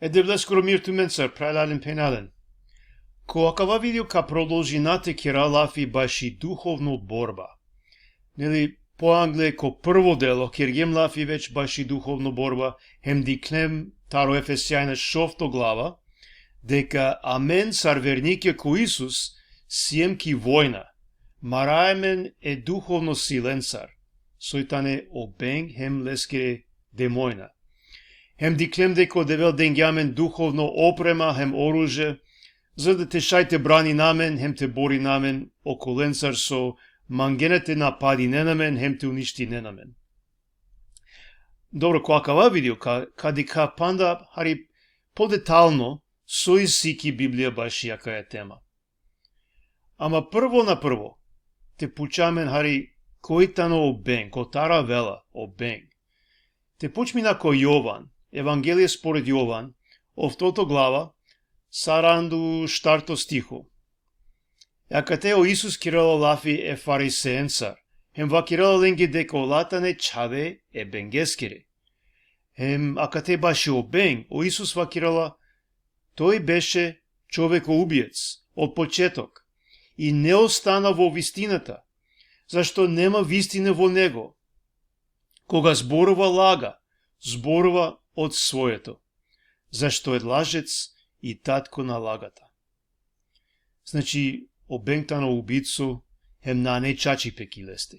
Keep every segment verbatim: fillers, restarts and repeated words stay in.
E Devleskoro mir tumencar, phralalen, phenjalen. Ko akava video ka prodolžina te kera lafi baši duhovno borba. Neli, poangle ko prvo delo, kergjem lafi već baši duhovno borba, hem dikhlem taro Efesjanja šovto glava, deka amen sar vernikja ko Isus, siem ki vojna, maraja amen e duhovno silencar, soj tane o beng hem leskere demojna. Hem dikhlem deka o Devel dengja amen duhovno oprema hem oružje, za da te šaj te branina amen hem te borina amen okolencar so mangena te napadinen amen hem te uništinen amen. Dobro, ko akava video ka, ka dikha panda hari podetalno so isi ki Biblija baši akaja tema. Ama prvo na prvo, te puča amen hari koj tano o beng, kotar avela o beng. Te počmina ko Jovan, Evangelie spored Jovan, oftoto glava, saranda u štarto stiho. E akate o Isus kerela lafi e fariseencar, hem vakerela lenge deka ola tane čhave e bengeskere. Hem akate baši o beng, o Isus vakerela: Той беше човекоубиец од почеток и не остана во вистината, зашто нема вистина во него. Кога зборува лага, зборува од своето, зашто е лажец и татко на лагата. Znači, o beng tano ubico, hem nane čačipe ki leste.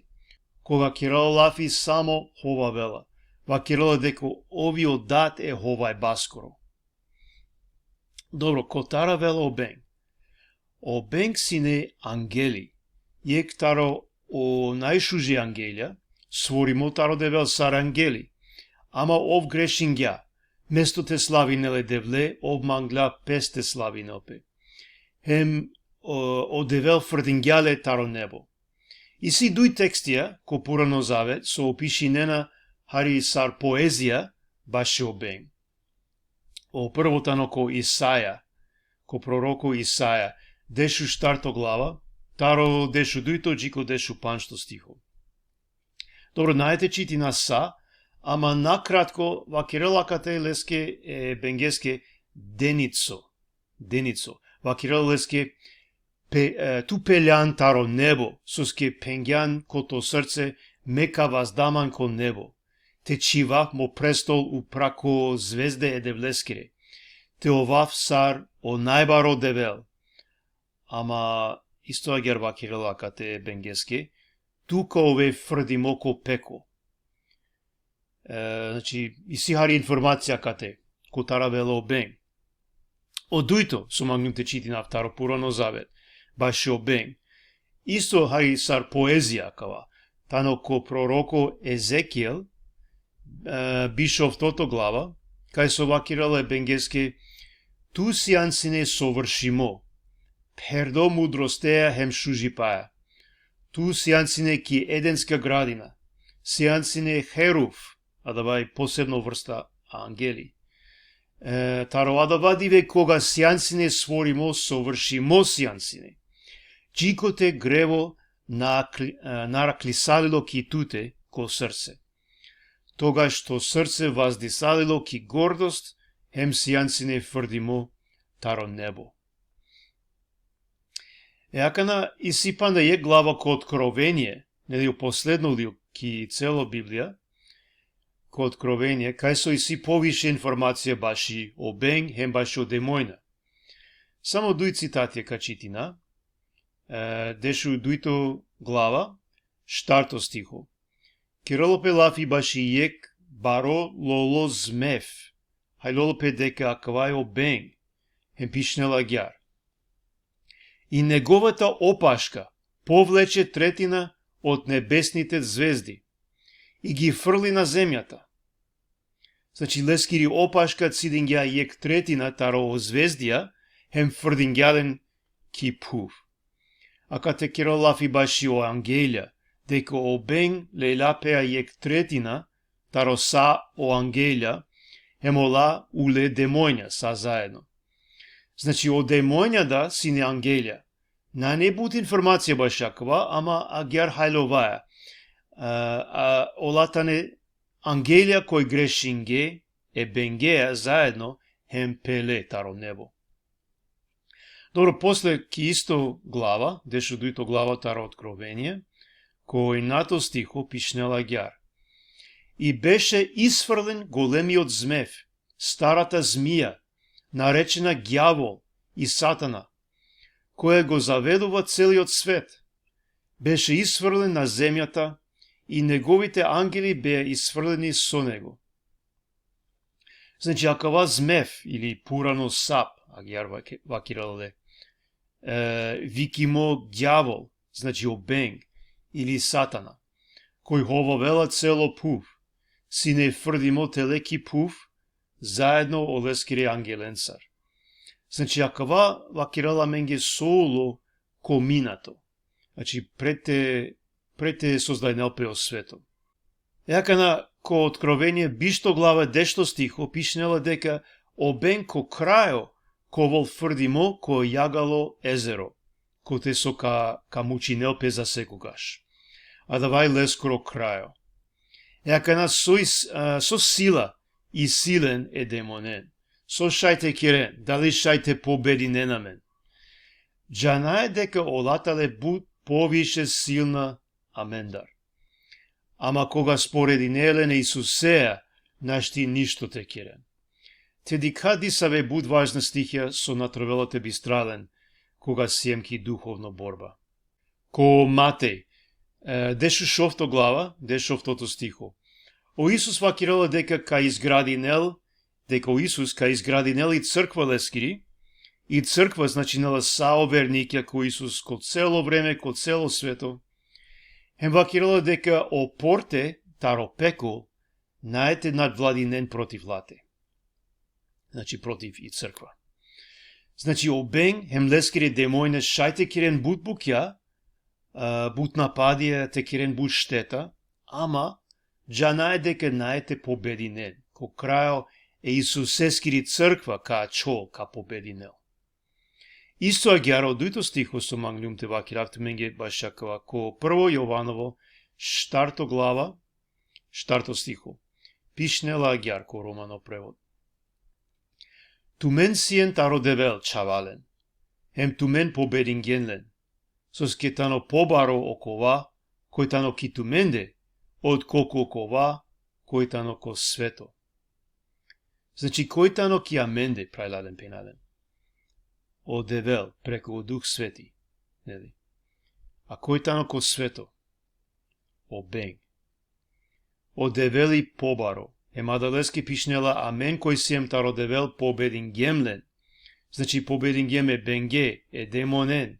Koga kerela lafi samo hovavela, vakerela deka ov i o dat e hovajbaskoro. Dobro, kotar avela o beng? O beng sine angeli, jekh taro o najšuže angelja, stvorimo taro Devel sar angeli, ama ov grešingja, mesto te slavinel e Devle, ov mangla pes te slavinel pe. Hem o, o Devel frdingja le taro nebo. Isi duj tekstija ko Purano zavet so opišinena hari sar poezija bašo beng. O prvo tano ko Isaja, ko proroko Isaja, dešuštarto glava, taro dešudujto dži ko dešupančto stiho. Dobro, nane te čitina sa, ama nakratko vakerela akate leske, e bengeske: Denico, Denico. Vakerela leske: pe, e, tu peljan taro nebo, soske phengjan ko to srce, me ka vazda man ko nebo. Te čhivav mo prestol upra ko zvezde e Devleskere. Te ovav sar o najbaro Devel. Ama isto agjaar vakerela akate bengeske: Tu ka ove frdimo ko peko. E, znači, isi hari informacija akate, kotar avela o beng. O dujto, so mangljum te čitinav taro Purano zavet, bašo beng. Isto hari sar poezija akava, tano ko proroko Ezekiel, e, bišovtoto glava, kaj so vakerela e bengeske: Tu sian sine sovršimo, pherdo mudrosteja hem šužipaja. Tu sian sine ki Edenska gradina, sian sine heruf, adava i posebno vrsta angeli. E, taro adava dive koga sian sine stvorimo, sovršimo sian sine. Dži kote grevo na akli-, e, na raklisalilo ki tute ko srce. Togaš to srce vazdisalilo ki gordost, hem sian sine frdimo taro nebo. E akana isi panda jekh glava ko Otkrovenie, neli, o posledno lil ki celo Biblija, ko Otkrovenie, kaj so isi poviše informacija baši o beng hem bašo demojna. Samo duj citatija ka čitina, e, dešudujto glava, štarto stiho. Kerela pe lafi baši jekh baro lolo zmef, hajlola pe deka akava i o beng, hem pišinela agjaar: И неговата опашка повлече третина од небесните звезди и ги фрли на земјата. Znači, leskiri opaška cidingja jekh tretina taro o zvezdija, hem frdingja len ki phuv. Akate kerela lafi baši o angelja, deka o beng lelja pe jekh tretina taro sa o angelja, hem ola ule demonja sa zaedno. Znači, o demonja da sine angelja. Nane but informacija bašo akava, ama agjaar hajlovaja. A, a, ola tane angelja koj grešinge, e bengeja zaedno, hem pele taro nebo. Dobro, posle ki isto glava, dešudujto glava taro Otkrovenie, ko inato stiho pišnela agjaar: И беше исфрлен големиот змев, старата змија, наречена Ѓавол и Сатана, која го заведува целиот свет. Беше исфрлен на земјата и неговите ангели беа исфрлени со него. Znači, akava zmev ili purano sap, agjaar vake-, vakirela le, e, vikimo gjavol, znači o beng, ili Satana, koj hovavela celo phuv, sine frdimo tele ki phuv, zaedno oleskere angelencar. Znači, akava vakirela amenge so ulo ko minato. Znači, pred te, pred te sozdajnel pe o sveto. E akana ko Otkrovenie, bišto glava, dešto stiho, pišnela deka o beng ko krajo ka ovel frdimo ko jagalo ezero, kote so ka, ka mučinel pe za sekogaš. Adava i leskoro krajo. E akana so is-, a, so sila isi len e demonen. So šaj te keren, dali šaj te pobedinen amen? Džanaja deka ola tale but poviše silna amendar. Ama koga sporedinea len e Isusea, našti ništo te keren. Te dikha disave but važna stihija so na trebela te bistra len, koga siem ki duhovno borba. Ko Matej, e, dešušovto glava, dešušovto stiho. O Isus vakirela deka ka izgradinel, deka o Isus ka izgradinel i crkva leskiri, i crkva značinela sa o vernikja ko Isus ko celo vreme, ko celo sveto. Hem vakirela deka o porte taro pekol nae te nadvladinen protiv late. Znači, protiv i crkva. Znači, o beng hem leskere demojna šaj te keren but bukja, a, but napadija, te keren but šteta, ama džanaja deka nae te pobedinen. Ko krajo e Isuseskiri crkva ka ačhol, ka pobedinel. Isto agjaar o dujto stiho so mangljum te vakirav tumenge bašo akava, ko Prvo Jovanovo, štarto glava, štarto stiho. Pišnela agjaar ko romano prevod. Tumen sien taro Devel, čhavalen, hem tumen pobedingjen len, soske tano pobaro okova koj tano ki tumende, otkolku okova koj tano ko sveto. Znači, koj tano ki amende, phralalen, phenjalen? O Devel, preku o Duh Sveti, neli? A koj tano ko sveto? O beng. O Devel i pobaro. Hem adaleske pišnela: Amen koj siem taro Devel, pobedingjem len. Znači, pobedingjem e benge, e demonen,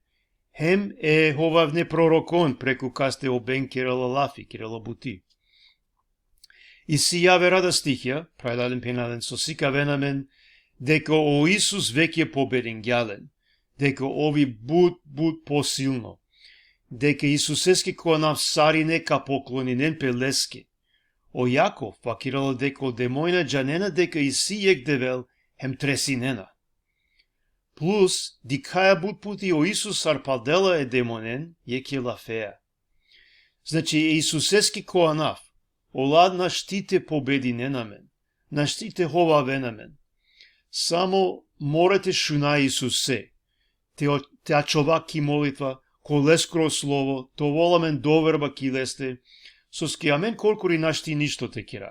hem e hovavne prorokon, preku kaste o beng kerela lafi, kerela buti. Isi javera da stihija, phralalen, phenjalen, so sikavena amen deka o Isus vekje pobedingja len, deka ov i but, but posilno, deka Isuseske ko anav sarine ka pokloninen pe leske. O Jakov vakirela deka o demojna džanena deka isi jekh Devel hem tresinena. Plus, dikhaja but puti o Isus arpadela e demonen jekhe lafeja. Znači, e Isuseske ko anav, ola našti te pobedinen amen, našti te hovaven amen. Samo mora te šuna e Isuse, te o-, te ačhova ki molitva, ko leskoro slovo, te ovel amen doverba ki leste, soske amen korkori našti ništo te kera.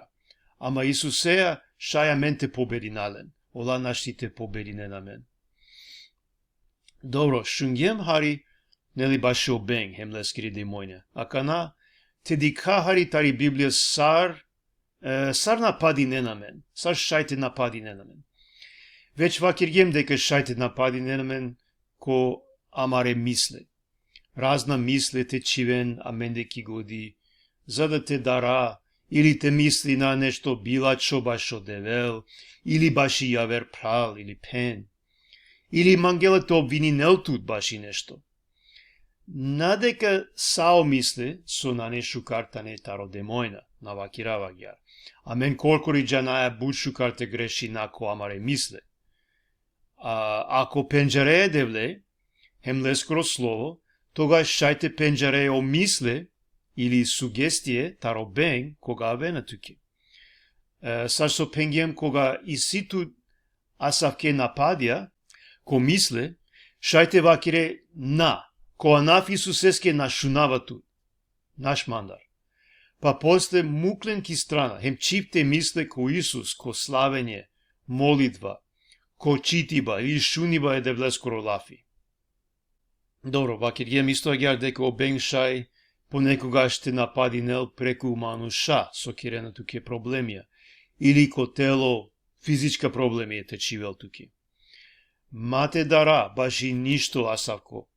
Ama Isusea šaj amen te pobedina len, ola našti te pobedinen amen. Dobro, šungjem hari, neli, bašo beng hem leskiri demojna. Akana, te dikha hari tari Biblija sar, e, sar napadinen amen, sar šaj te napadinen amen. Već vakirgjem deka šaj te napadinen amen ko amare misle. Razna misle te čhiven amende ki godi, za da te dara, ili te misli na nešto bilačho bašo Devel, ili baši javer phral ili phen. Ili mangela te obvininel tut baši nešto. Na deka sa o misle so nane šukar tane taro demojna, na vakirava agjaar. Amen korkori džanaja but šukar te grešina ko amare misle. A, ako pendžareja e Devle, hem leskoro slovo, togaš šaj te pendžare o misle ili sugestie taro beng koga avena tuke. E, sar so phengjem, koga isi tut asavke napadja, ko misle, šaj te vakere na, ko anav Isuseske na šunava tut, naš mandar. Pa posle muk len ki strana, hem čhib te misle ko Isus, ko slavenje, molitva, ko čitiba ili šuniba e Devleskoro lafi. Dobro, vakergjem isto agjaar deka o beng šaj ponekogaš te napadinel preku manuša so kerena tuke problemija, ili ko telo fizička problemija te čhivel tuke. Ma te dara baši ništo asavko,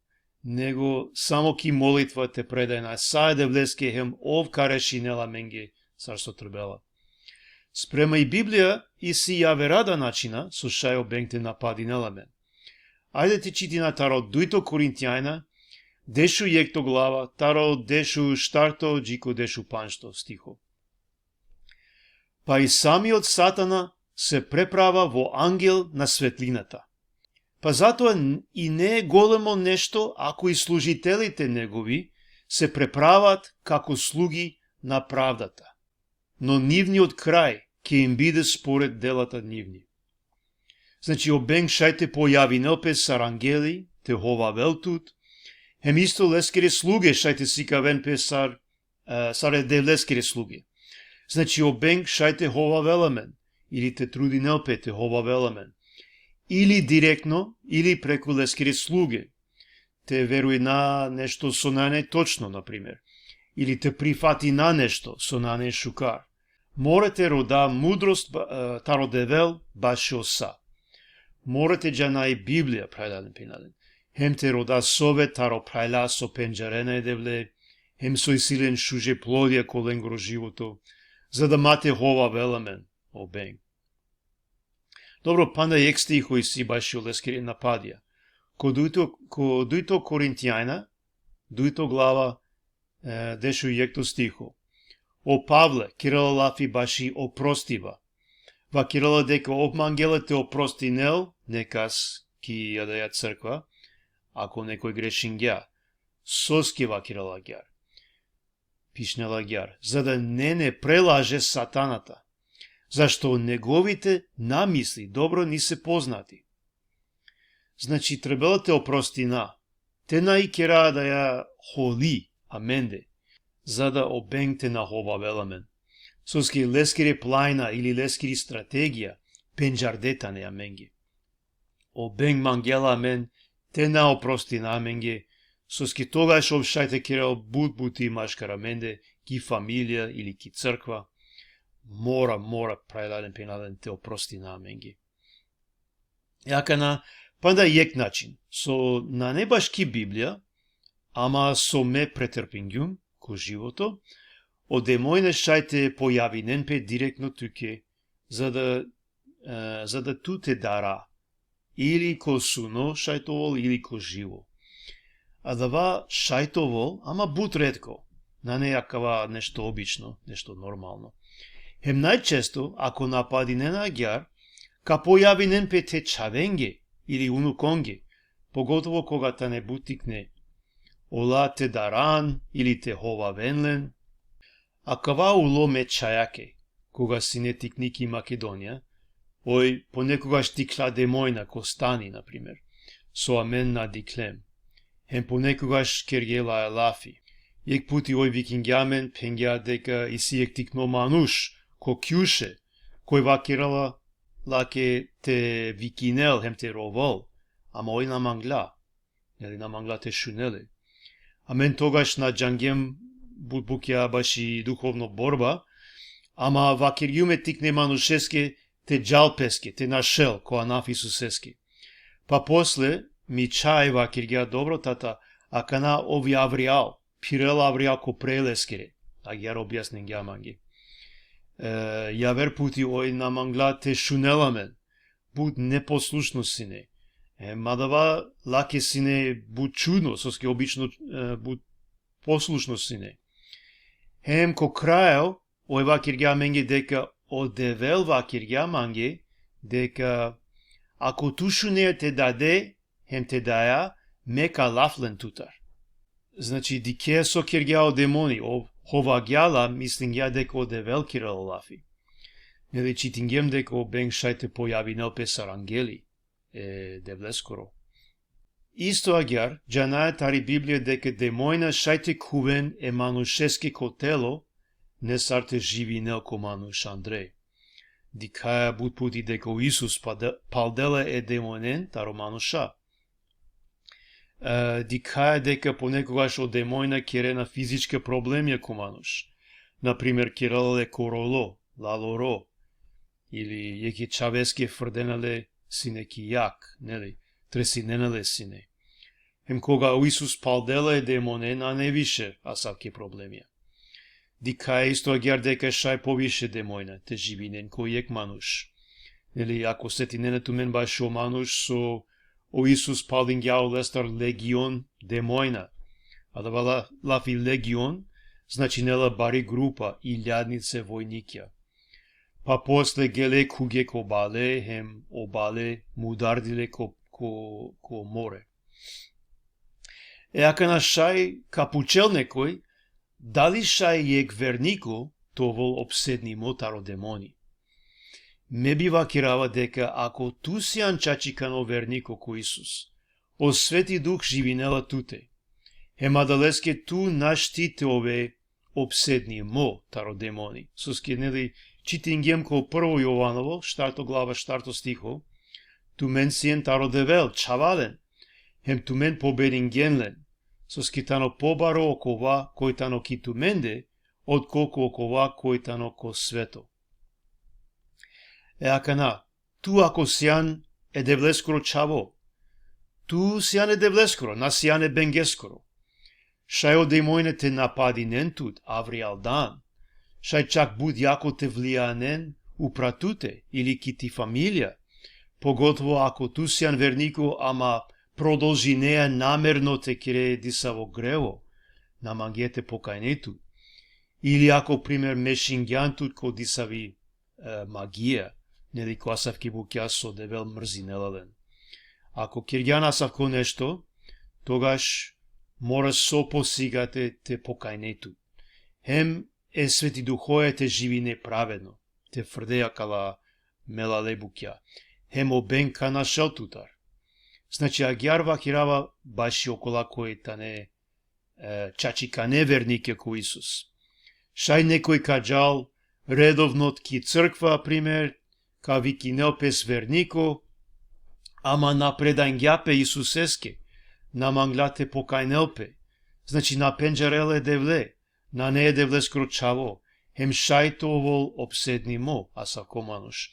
nego samo ki molitva te predajna sa e Devleske hem ov ka rešinel amenge sar so trebela. Sprema i Biblija isi javera da načina so šaj o beng te napadinel amen. Ajde te čitina taro dujto Korintjanja, dešujekhto glava, taro dešuštarto dži ko dešupandžto stiho. Pa i samiot Satana se preprava vo angel na svetlinata. Pa zato n-, i не е големо нешто ако и служителите негови се преправат како слуги на правдата, но нивниот крај ќе им биде според делата нивни. Znači, o beng šaj te pojavinel pe sar angeli, te hovavel tut, hem isto leskere sluge šaj te sikaven pe sar, e, sar e Devleskere sluge. Znači, o beng šaj te hovavel amen, ili te trudinel pe te hovavel amen. Ili direktno, ili preku leskere sluge. Te verujna nešto so nane točno, na primer. Ili te prifatina nešto so nane šukar. Mora te roda mudrost ba-, e, taro Devel bašo sa. Mora te džana i Biblija, phralalen, phenjalen. Hem te roda sovet taro phrala so pendžarena e Devle, hem so isi len šuže plodija ko lengoro životo, za da ma te hovavel amen o beng. Dobro, panda jekh stiho isi bašo leskere napadija. Ko dujto, ko dujto Korintjanja, dujto glava, e, dešujekhto stiho. O Pavle kerela lafi baši oprostiba. Vakerela deka ov mangela te oprostinel nekas ki adaja crkva, ako nekoj grešingja. Soske vakerela agjaar? Pišinela agjaar: за да не ни прелаже сатаната, зашто неговите намисли добро ни се познати. Znači, trebela te oprostina, te na ikera adaja holi amende, za da o beng te na hovavel amen. Soske leskere plajna ili leskiri strategija pendžarde tane amenge. O beng mangela amen te na oprostina amenge, soske togaš ov šaj te kerel but buti maškar amende, ki familija ili ki crkva. Mora, mora, phralalen, phenjalen, te oprostina amenge. E akana, panda jekh način, so nane baš ki Biblija, ama so me pretrpingjum ko životo, o demojna šaj te pojavinen pe direktno tuke, za da, e, za da tu te dara, ili ko suno šaj te ovel, ili ko živo. Adava šaj te ovel, ama but retko. Nane akava nešto obično, nešto normalno. Hem najčesto, ako napadinena agjaar, ka pojavinen pe te čhavenge ili unukonge, pogotovo koga tane but tikne. Ola te daran ili te hovaven len. Akava ulo me čhajake, koga sine tikni ki Makedonija, oj ponekogaš dikhla demojna ko stani, na primer, so amen na dikhlem. Hem ponekogaš kergje laja lafi. Jekh puti oj vikingja amen, phengja deka isi jekh tikno manuš ko kjuše, koj vakerela lake te vikinel hem te rovel, ama oj na mangla. Neli, na mangla te šunel le. Amen togaš na džangjem but bukja baši duhovno borba, ama vakergjum e tikne manušeske te džal peske, te našel ko anav Isuseske. Pa posle mi čhaj vakergja: dobro, tata, akana ov avrijal, phirel avrijal ko pre leskere. Agjaar objasningja mange. E, javer puti oj na mangla te šunel amen. But neposlušno sine. E, adava lake sine but čudno, soske obično, e, but poslušno sine. Hem ko krajo, oj vakergja amenge deka o Devel vakergja mange, deka ako tu šunea te dade, hem te daja, me ka lav len tutar. Znači, dikhe so kergja o demoni, ov hovagja la, mislingja deka o Devel kerela lafi. Neli, čitingjem deka o beng šaj te pojavinel pe sar angeli e Devleskoro. Isto agjaar, džanaja tari Biblija deka demojna šaj te khuven e manušeske ko telo, nesar te živinel ko manuš andre. Dikhaja but puti deka o Isus pade-, paldela e demojnen taro manuša. E, dikhaja deka ponekogaš o demojna kerena fizička problemija ko manuš. Na primer, kerela le korolo, laloro, ili jekhe čhaveske frdena le sine ki jag, neli, tresinena le sine. Hem koga o Isus paldela e demojnen, nane više asavke problemija. Dikhaja isto agjaar deka šaj poviše demojna te živinen ko jekh manuš. Neli, ako setinena tumen bašo manuš so o Isus paldingja olestar legion demojna. Adava la-, lafi legion značinela bari grupa iljadnice vojnikja. Pa posle gele khuge ko bale, hem o bale mudardile ko, ko, ko more. E akana šaj ka pučel nekoj, dali šaj jekh verniko te ovol opsednimo taro demoni. Me bi vakirava deka ako tu sian čačikano verniko ko Isus, o Sveti Duh živinela tute. Hem adaleske tu našti te ove opsednimo taro demoni. Soske, neli, čitingjem ko prvo Jovanovo, štarto glava, štarto stiho: Tumen sien taro Devel, čhavalen, hem tumen pobedingjen len, soske tano pobaro okova koj tano ki tumende, otkolku okova koj tano ko sveto. E akana, tu ako sian e Devleskoro čhavo, tu sian e Devleskoro, na sian e bengeskoro. Šaj o demojna te napadinen tut avrijaldan. Šaj čak but jako te vlijanen upra tute ili ki ti familija. Pogotovo ako tu sian verniko, ama prodolžinea namerno te kere disavo grevo, na mangea te pokajne tut. Ili ako, primer, mešingjan tut ko disavi, e, magija, neli, ko asavke bukja so Devel mrzinela len. Ako kergjan asavko nešto, togaš mora so posigate te pokajne tut. Hem e Sveti Duhoja te živine pravedno, te frde akala melale bukja. Hem o beng ka našel tutar. Znači, agjaar vakirava baši okola koj tane, e, čačikane vernike ko Isus. Šaj nekoj ka džal redovno ki crkva, primer, ka vikinel pes verniko, ama na predangja pe Isuseske, na mangla te pokajnel pe. Znači, na pendžarela e Devle, nane e Devleskoro čhavo, hem šaj te ovol opsednimo asavko manuš.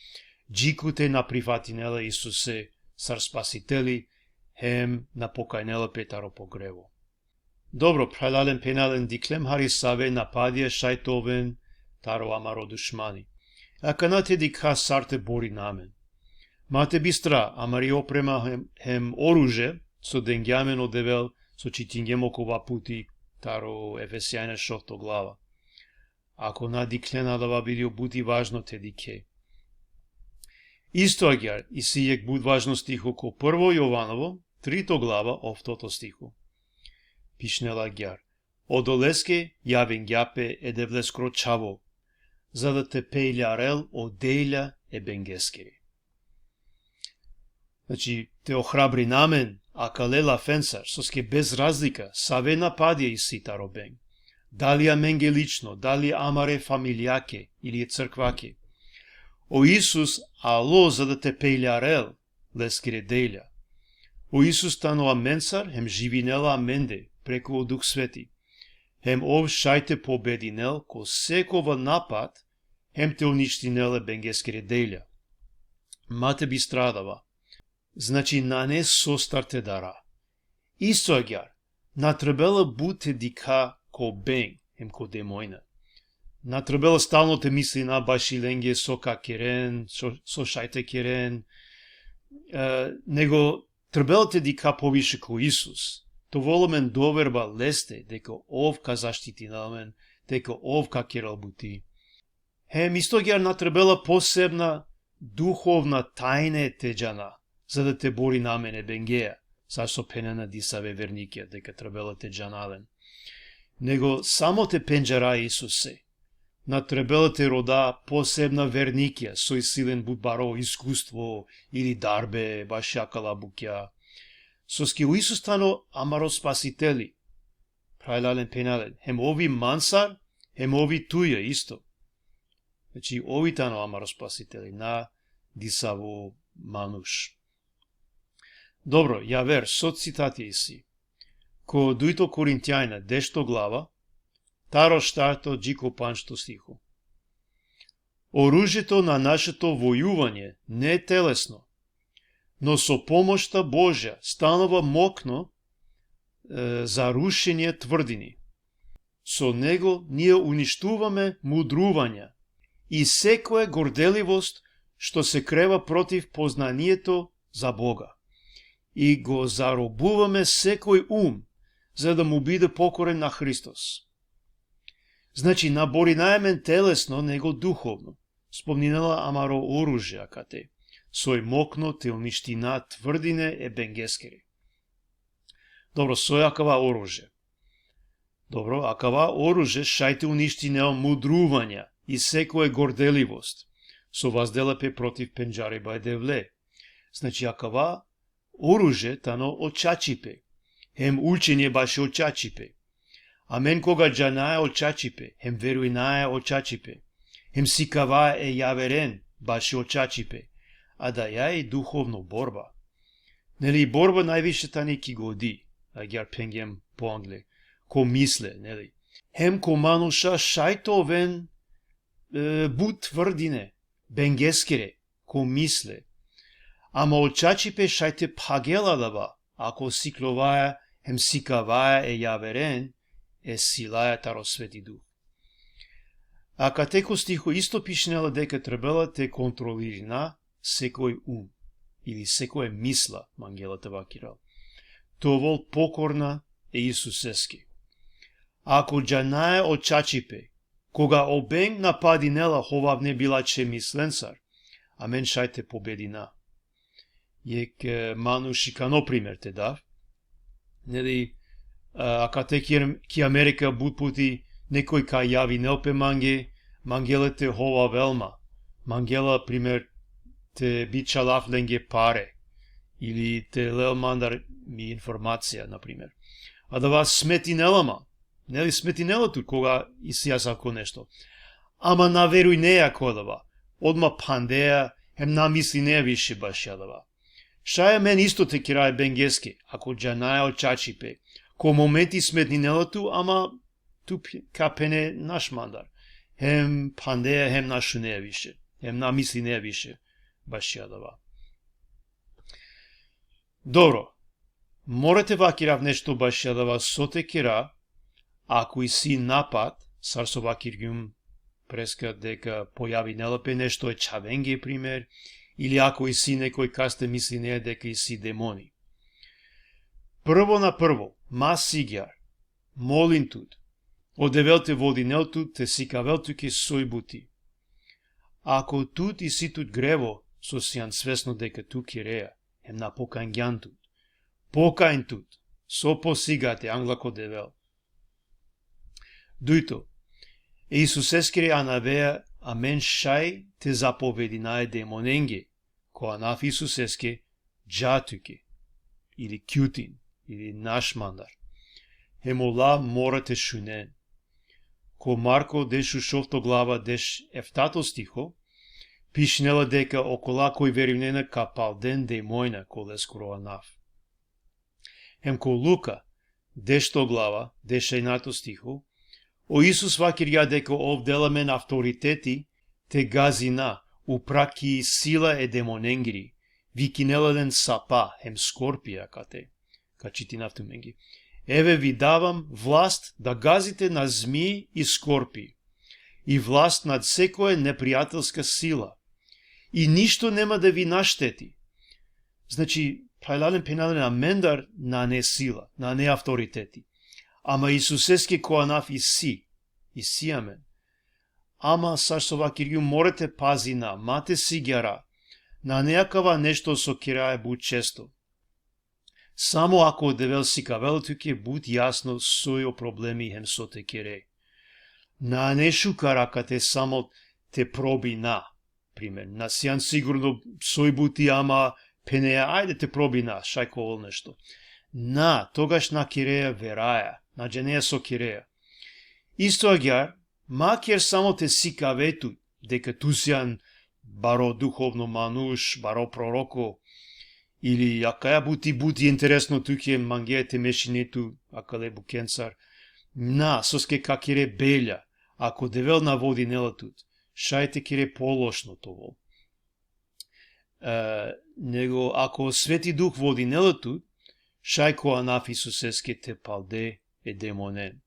Džikute na prifatinela Isuse sar Spasiteli, hem na pokajnela pe taro po grevo. Dobro, phralalen, phenjalen, dikhlem hari save napadija šaj te oven taro amaro dušmani. Akana te dikha sar te borina amen. Ma te bistra, amari oprema hem, hem oružje, so dengja amen o Devel, so čitingjem okova puti taro Efesjanja šovto glava. Ako na dikhlen adava video, but i važno te dikhe. Isto agjaar, isi jekh but važno stiho ko prvo Jovanovo, trito glava, oftoto stiho. Pišinela agjaar: Odoleske javingja pe e Devleskoro čhavo, za da te pejljarel o delja e bengeskiri. Znači, te ohrabrina amen akale lafensar, soske bez razlika save napadija isi taro beng, dali amenge lično, dali amare familijake ili e crkvake, o Isus alo za da te pejljarel leskere delja. O Isus tano amensar hem živinela amende preku o Duh Sveti. Hem ov šaj te pobedinel ko sekova napad, hem te uništinel e bengeskere delja. Ma te bistra adava. Znači, nane sostar te dara. Isto agjaar, na trebela but te dikha ko beng hem ko demojna. Na trebela stalno te mislina baši lenge so ka keren, so, so šaj te keren, e, nego trebela te dikha poviše ko Isus. Te ovel amen doverba leste, deka ov ka zaštitinel amen, deka ov ka kerel buti. Hem isto agjaar na trebela posebna duhovna tajne te džana, za da te borina amen e bengeja, sar so phenena disave vernikja, deka trebela te džana len. Nego samo te pendžara Isuse. na trebela te roda posebna vernikija, so isi len but baro iskustvo ili darbe, baš akala bukja. Soske o Isus tano amaro Spasiteli. Phralalen, phenjalen, hem ov i mansar, hem ov i tuja isto. Znači, ov i tano amaro Spasiteli, na disavo manuš. Dobro, javer, so citati isi. Ko dujto Korintjanja, dešto glava, taro štarto dži ko pandžto stiho. Оружјето на нашето војување не е телесно, но со помошта Божја станува мокно, е, за рушење тврдини. Со него ние уништуваме мудрувања и секоја горделивост што се крева против познанието за Бога. И го заробуваме секој ум, за да му биде покорен на Христос. Znači, na borinaja amen telesno, nego duhovno. Spomninela amaro oružje akate. Soj mokno te uniština tvrdine e bengeskere. Dobro, soj akava oružje? Dobro, akava oružje šaj te uništinel mudruvanja i sekoje gordelivost, so vazdela pe protiv pendžariba e Devle. Znači, akava oružje tano o čačipe. Hem učenje bašo čačipe. Amen koga džanaja o čačipe, hem verujnaja o čačipe, hem sikavaja e javeren bašo čačipe, adaja i duhovno borba. Neli, borba najviše tani ki godi, agjar phengjem po angle, ko misle, neli. Hem ko manuša šaj te oven, e, but tvrdine, bengeskere, ko misle. Ama o čačipe šaj te phagel adava, ako siklovaja hem sikavaja e javeren e silaja taro Sveti Duh. Akate ko stiho isto pišinela deka trebela te kontrolirina sekoj um, ili sekoja misla, mangela te vakerel. Te ovol pokorna e Isuseske. Ako džanaja o čačipe, koga o beng napadinela hovavne bilačhe mislencar, amen šaj te pobedina. Jekh, e, manuš šikano primer te dav. Neli, a, akate ki, ki Amerika but puti nekoj ka javinel pe mange, mangela te hovavel ma. Mangela, primer, te bičhalav lenge pare. Ili te lel mandar mi informacija, na primer. Adava smetinela ma. Neli, smetinela tut koga isi asavko nešto. Ama na verujneja ko adava. Odma phandeja, hem na mislineja više bašo adava. Šaj amen isto te kera e bengeske, ako džanaja o čačipe. Ko momenti smetinela tu, ama tu p-, ka phene naš mandar. Hem phandeja, hem na šuneja više. Hem na mislineja više bašo adava. Dobro. Mora te vakerav nešto bašo adava so te kera, ako isi napad, sar so vakergjum preska deka pojavinela pe nešto e čhavenge, primer, ili ako isi nekoj kaste mislineja deka isi demoni. Prvo na prvo, ma sigjar, molin tut, o Devel te vodinel tut, te sikavel tuke soj buti. Ako tut isi tut grevo, so sian svesno deka tu kerea, hem na pokajngjan tut. Pokajn tut, so posigate angla ko Devel. Dujto, e Isuseskere anavea amen šaj te zapovedina e demonenge, ko anav Isuseske, dža tuke, ili kjutin, ili naš mandar. Hem ola mora te šunen. Ko Marko dešušovto glava dešeftato stiho, pišinela deka okola koj verujnena ka palden demojna ko leskoro anav. Hem ko Luka, dešto glava, dešenjato stiho, o Isus vakergja deka ov dela amen avtoriteti te gazina upra ki sila e demonengiri, vikinela len sapa hem skorpija akate. Ka čitinav tumenge. Еве ви давам власт да газите на змии и скорпии, и власт над секоја непријателска сила, и ништо нема да ви наштети. Znači, phralalen, phenjalen, amendar nane sila, nane avtoriteti. Ama Isuseske ko anav isi, isi amen. Ama sar so vakergjum, mora te pazina, ma te sigjara. Nane akava nešto so keraja but često. Samo ako o Devel sikavela tuke but jasno soj o problemi hem so te kere. Nane šukar akate samo te probina. Primer, na sian sigurno soj buti, ama phenea, ajde te probina, šaj ka ovel nešto. Na, togaš na kerea veraja, na džanea so kerea. Isto agjaar, maker samo te sikave tut, deka tu sian baro duhovno manuš, baro proroko, ili akaja buti, buti interesno tuke, mangea te mešine tu akale bukencar. Na, soske ka kere belja, ako Devel na vodinela tut, šaj te kere pološno te ovel. E, nego ako Sveti Duh vodinela tut, šaj ko anav Isuseske te palde e demonen.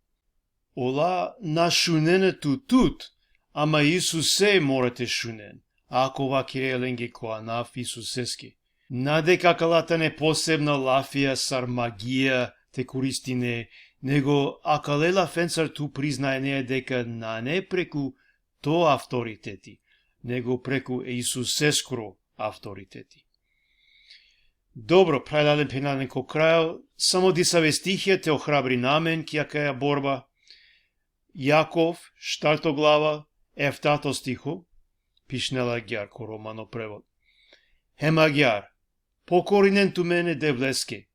Ola na šunena tu tut, ama Isuse mora te šunen, ako vakerea lenge ko anav Isuseske. Na deka akala tane posebna lafija sar magija te koristine, nego akale lafencar tu priznajnea deka nane preku to avtoriteti, nego preku e Isuseskoro avtoriteti. Dobro, phralalen phenalen, ko krajo, samo disave stihija te ohrabrina amen ki akaja borba. Jakov, štarto glava, eftato stiho, pišinela agjaar ko romano prevod. Hem agjaar, pokorinen tumen e Devleske,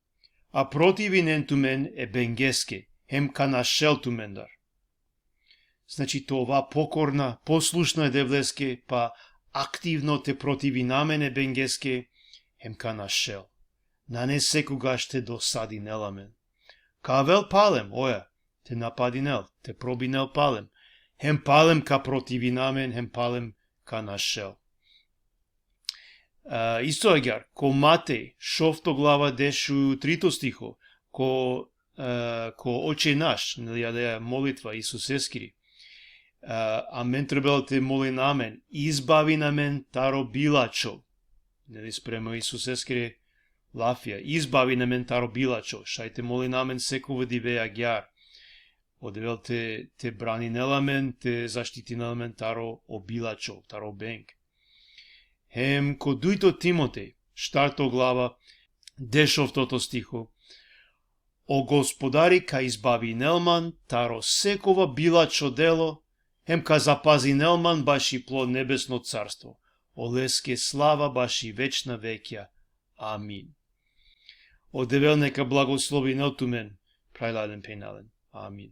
a protivinen tumen e bengeske, hem ka našel tumendar. Znači, te ova pokorna, poslušna e Devleske, pa aktivno te protivina amen e bengeske, hem ka našel. Nane sekogaš te dosadinel amen. Ka avel palem, oja, te napadinel, te probinel palem. Hem palem ka protivina amen, hem palem ka našel. E, isto agjaar, ko Matej, šovto glava, dešutrito stiho, ko, e, ko Oče naš, neli, adaja molitva Isuseskiri. E, amen trebela te molina amen, izbavin amen taro bilačho. Neli, sprema Isuseskere lafija, izbavin amen taro bilačho, šaj te molina amen sekova dive agjaar. O Devel te, te braninel amen, te zaštitinel amen taro o bilačho, taro beng. Hem ko dujto Timotej, štarto glava, dešovtoto stiho, o Gospodari ka izbavinel man taro sekova bilačho delo, hem ka zapazinel man baši plo nebesno carstvo, oleske slava baši večna vekja. Amin. O Devel neka blagoslovinel tumen, phralalen phenalen. Amin.